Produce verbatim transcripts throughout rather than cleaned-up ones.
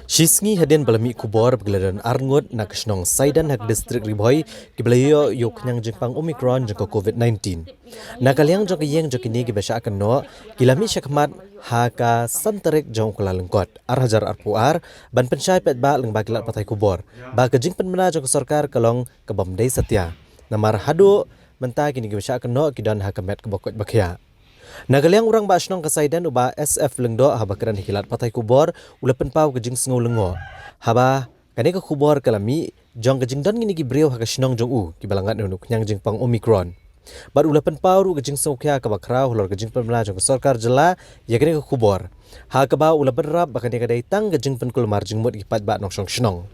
Shi sngi hadien ba la mih khubor ba ki la don arngut na ka shnong Saidan ha ka distrik Ri Bhoi kiba la ïoh ïa u khñiang jingpang Omicron jong ka COVID nineteen. Na ka liang jong ka ïing jong kine kiba shah kynnoh ki la mih shakhmat ha ka san tarik jong u Kyllalyngkot ar hajar arphew ar ban pynshai paidbah lyngba ki lad pathai khubor ba ka jingpynbna jong ka sorkar ka long ka bym dei satia. Namar haduh mynta kine kiba shah kynnoh ki don ha ka met kaba koit ba khiah. Na ka liang u rangbah shnong ka Saidan u Bah S F Lyngdoh haba kren ha ki lad pathai khubor u la pynpaw ka jingsngew lyngngoh haba kane ka khubor ka la mih jong ka jingdon kine ki briew ha ka shnong jong u kiba la ngat ïa u khñiang jingpang Omicron. Bad u la pynpaw ruh ka jingsngewkhia kaba khraw halor ka jingpynbna jong ka sorkar jylla ïa kane ka khubor, ha kaba u la bynrap ba kane ka dei tang ka jingpynkulmar jingmut ïa ki paidbah nongshong shnong.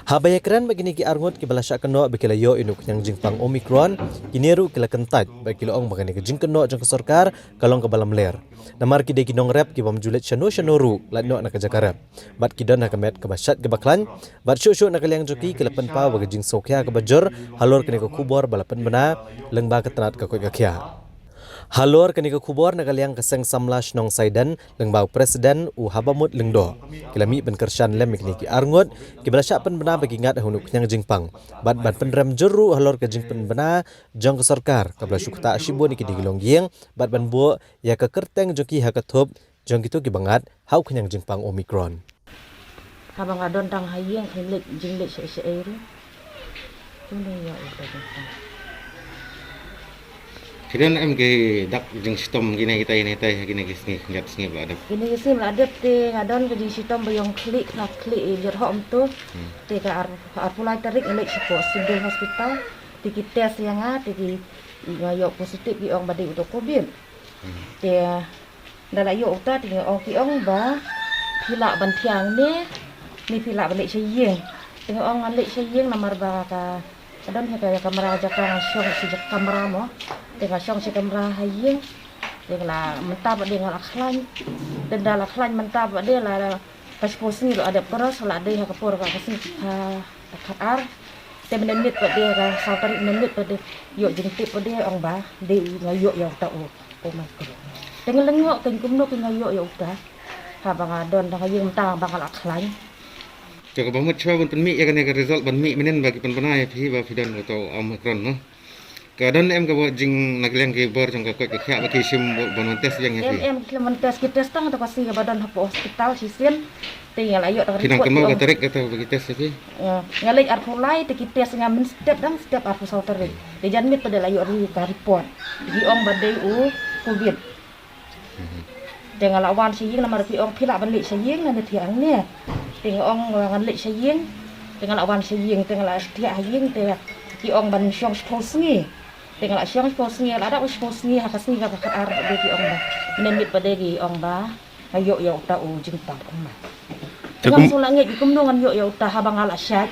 Haba ïakren bad kine ki arngut kiba la shah kynnoh ba ki la ïoh ïa u khñiang jingpang Omicron, kine ruh ki la kyntait bad ki la ong ba kane ka jingkynnoh jong ka sorkar ka long kaba lamler. Namar ki dei ki nongrep ki bym ju leit shano shano ruh lait noh na ka jaka rep. Bad ki don ha ka met kaba shait kaba khlaiñ. Bad shuh shuh na ka liang jong ki ki la pynpaw ba ka jingsngewkhia kaba jur halor kane ka khubor ba la pynbna lyngba ka tnat ka koit ka khiah. Halor kane ka khubor na ka liang ka seng samla shnong Saidan lyngba u president u Habamut Lyngdoh ki la mih ban kyrshan lem ïa kine ki arngut kiba la shah pynbna ba ki ngat ha u khñiang jingpang bad ban pynrem jur ruh halor ka jingpynbna jong ka sorkar kaba la shu ktah shibun ïa kine ki longïing bad ban buh ïa ka kyrteng jong ki ha ka thup jong kito kiba ngat ha u khñiang jingpang Omicron. Haba nga don tang ha ïing, khyndiat jingleit shaei shaei ruh. Kumno ïoh ïa ka jingpang. Ki don em ki dak jingshitom kine kitai ne tai ha kine ki sngi, khyndiat sngi ba la dep. Kine ki sngi ba la dep te nga don ka jingshitom ba ïong khlieh, ka khlieh i jyrhoh mynta. Hmm. Te ka ar, arphew lai tarik nga leit shapoh Civil Hospital. Te ki test ïa nga, te ki, nga ïoh positive, ki ong ba dei u da covid. Hmm. Te ynda la ïoh uta te nga ong, ki ong ba phi lah ban thiah hangne ne phi lah ban leit sha ïing. Te nga ong ngan leit sha ïing namar ba ka, ka don hi ka kamra jaka, nga shong sha kamra mo. Te nga shong sha kamra ha ïing. Te nga la, mynta pat de nga la khlaiñ. Te ynda la khlaiñ mynta pat de la, ka shiphew sngi ruh la dep cross, la dei ha ka por ka, ka sngi ka, ka khatar. Te mynne miet pat de ka saw tarik mynne miet pat de ïoh jingtip pat de ong ba dei nga ïoh ïa uta u Omicron. Te nga lyngngoh keiñ kumno keiñ nga ïoh ïa uta. Haba nga don tang ha ïing mynta ba nga la khlaiñ. Te kaba mut shuwa ban pynmih ïa kane ka result ban mih mynnin ba ki pynbna ïa phi ba phi don uta u Omicron, no? Ka don em kaba jing na ka liang ki bor jong ka koit ka khiah ba ki shim ban wan test biang ïa phi? Em, em, ki wan test, ki test tang uta ka sngi kaba don hapoh hospital shisien. Te nga la ïoh tang report. Phi nang kynmaw ka tarik kata ba ki test ïa phi? Eh, nga leit arphew lai te ki test nga mynstep dang step arphew saw tarik. Te janmiet pat de la ïoh ri ka report. Ki ong ba dei u covid. Mhm. Te nga la wan sha ïing namar ki ong phi lah ban leit sha ïing ne thiah hangne. Te nga ong ngan leit sha ïing. Te nga la wan sha ïing, te nga la thiah ha ïing, te ki ong ban shong shiphew sngi. Te nga la shong shiphew sngi, la dap shiphew sngi, ha ka sngi kaba khatar pat de ki ong ba, mynne miet pat de ki ong ba nga ïoh ïa uta u jingpang ummat. Te ngam sngewlah ngeit kumno ngan ïoh ïa uta haba nga la shait.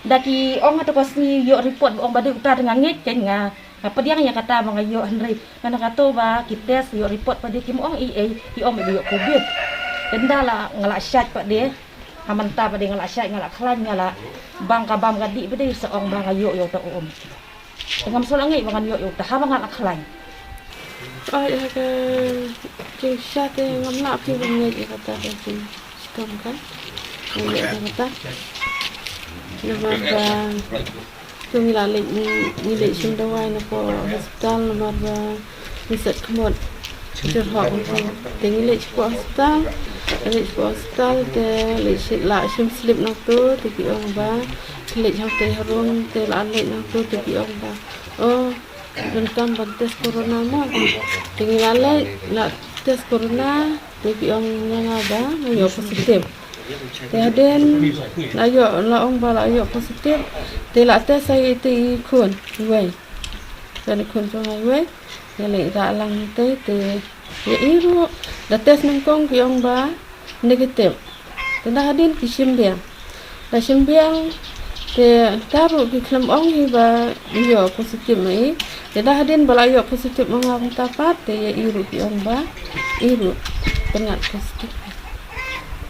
Da ki ong ha kato ka sngi ïoh report ba ong ba dei uta, te nga ngeit keiñ, nga, nga pdiang ïa kata ba nga ïoh, hynrei nga na kato ba ki test ïoh report pat de kim ong ei ei, ki ong ba ïoh covid. Te ynda la nga la shait pat de, ha mynta pat de nga la shait, nga la khlaiñ, nga la bang ka bam ka dih pat de sa ong ba nga ïoh ïa uta u Omicron. Te ngam sngewlah ngeit ba ngan ïoh ïa uta haba nga la khlaiñ. Oi, ïa ka jingshisha te ngam lah phi ban ngeit ïa kata ka jingshitom ka. Ngam ngeit ïa kata. Namar ba to ngi la leit, ngi leit shim dawai na poh hospital namar ba ngi set khmut. Jyrhoh. Te ngi leit shapoh hospital, leit shapoh hospital te leit shi-, la shim slip nangto te ki ong ba, leit hangtei harum te la leit nangto te ki ong ba, oh, donkam ban test corona mo. Te ngi la leit, la test corona te ki ong ïa nga ba nga ïoh positive. Te hadien la ïoh, la ong ba la ïoh positive te la test ïa ite i khun iwei. Kane khun jong nga iwei. Nga leit rah lang te, te ïa i ruh da test nyngkong ki ong ba negative. Te da hadien ki shim biang. Da shim biang te da ruh ki khlem ong hi ba ïoh positive ma i. Te da hadien ba la ïoh positive ma nga kumta pat te ïa i ruh ki ong ba i ruh pynngat positive.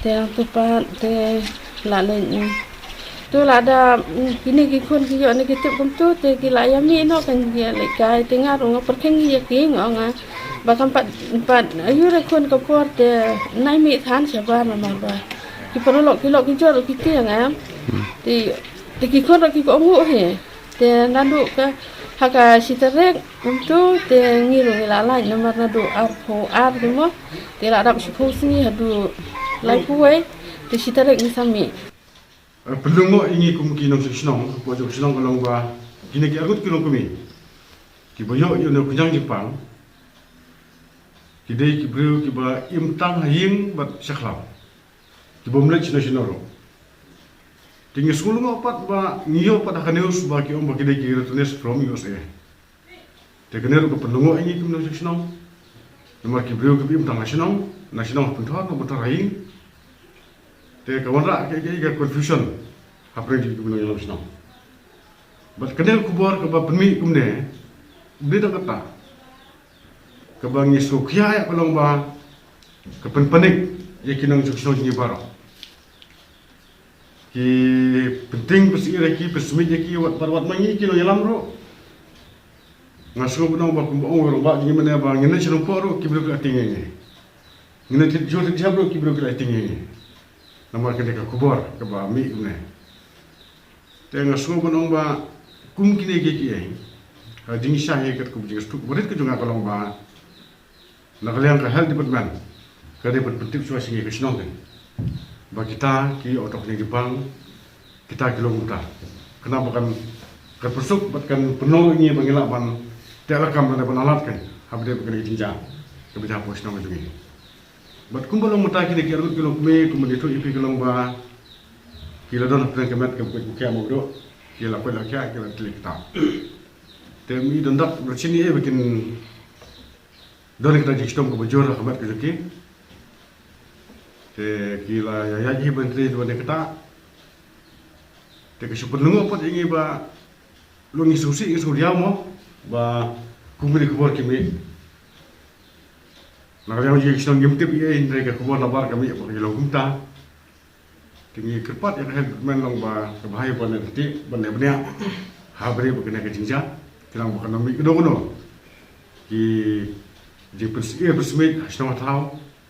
Te nangtu pat te la leit, mm, to la da, mm, kine ki khun ki ïoh negative kumtu te ki la ïa mih noh kan ki ïa leit kai, te nga ruh nga pyrkhing ïa ki, nga ong nga, Ba kam pat, pat ayu re khun ka por te nai mi than shabar namar ba ki paralok ki lok ki jor ki tiang em. Te te ki khun ro ki ko ngu he. Te nadu ka ha ka shi tarik em tu te ngi ru ngi la lai namar nadu ar pho ar te mo. Te la dap shi pho sngi hadu lai pho wei te shi tarik ngi sami. Pynlungo ïa ngi kum ki nongshong shnong, ko jong shnong ka long ba kine ki arngut ki long kumi. Ki ba ïoh ïa u kñiang jingpang. Ki dei ki briew ki ba im tang ha ïing bad shakhlaw. Ki bym leit shano shano ruh. Te ngi sngewlyngngoh pat ba ngi ïoh pat ha ka news ba ki ong ba ki dei ki returnees from U S A. Te kane ruh ka pynlyngngoh ïa ngi kum nongshong shnong. Namar ki briew ki ba im tang ha shnong, na shnong ha pynthor, na pynthor ha ïing. Te ka wanrah ka, ka, ka confusion hapdeng jong ki kum nongïalam shnong. Bad kane ka khubor kaba pynmih kumne, dei da kata. Kaba ngi sngewkhia ïa ka long ba ka pynpanik ïa ki nongshong shnong jong ngi baroh. Ki pynting pynsyier ïa ki, pynsmit ïa ki, wat, wat, wat ma ngi ki nongïalam ruh. Nga sngew ban ong ba kumba ong u rangbah jong ngi mynne ba ngin leit sha Nongpoh ruh ki briew ki la tieng ïa ngi. Ngin leit thied jhur thied jhep ruh ki briew ki la tieng ïa ngi. Namar kane ka khubor kaba mih kumne. Te nga sngew ban ong ba kum kine kiei kiei, ha jingshai katkum jingsuk barit ka jong nga ka long ba na ka liang ka health department ka dei ban pyntip shuwa sha ngi ka shnong te ba kita ki ïoh tok ne ki bang, kita ki long kumta. Khnang ba kan, kan pynsuk bad kan pynlong ïa ngi ba ngi lah ban teh lakam lane ban alat kan ha ba dei ba kane ka jingjia kaba jia hapoh shnong ka jong ngi. Bad kumba long mynta kine ki arngut ki long kmie, kumba ngi ïathuh ïa phi ka long ba ki la don hapdeng ka met kaba koit ba khiah, mawduh ki la koit la khiah, ki la tylli kita. Te mi don dak ba shisien ïa ba kin don kita jingshitom kaba jur ha ka met ka jong ki. Te ki la ïaid hi ban trei ban ïa kata. Te ka shu pynlyngngoh pat ïa ngi ba long ngi sngewsih ngi sngewdiaw mo ba kum kine ki khubor ki mih. Na ka liang jong ngi shnong ngim tip ei ei, hynrei ka khubor nabar ka mih ba ka long kumta. Te ngi kyrpad ïa ka health department long ba ka bha ïa ban leh kti ban leh bniah ha ba dei ba kane ka jingjia. Khnang ba kan ym mih kano kano ki jingpynsyier pynsmit ha shnong ha thaw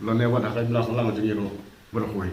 lane wat ha ka imlang sahlang jong ngi ruh baroh kawei.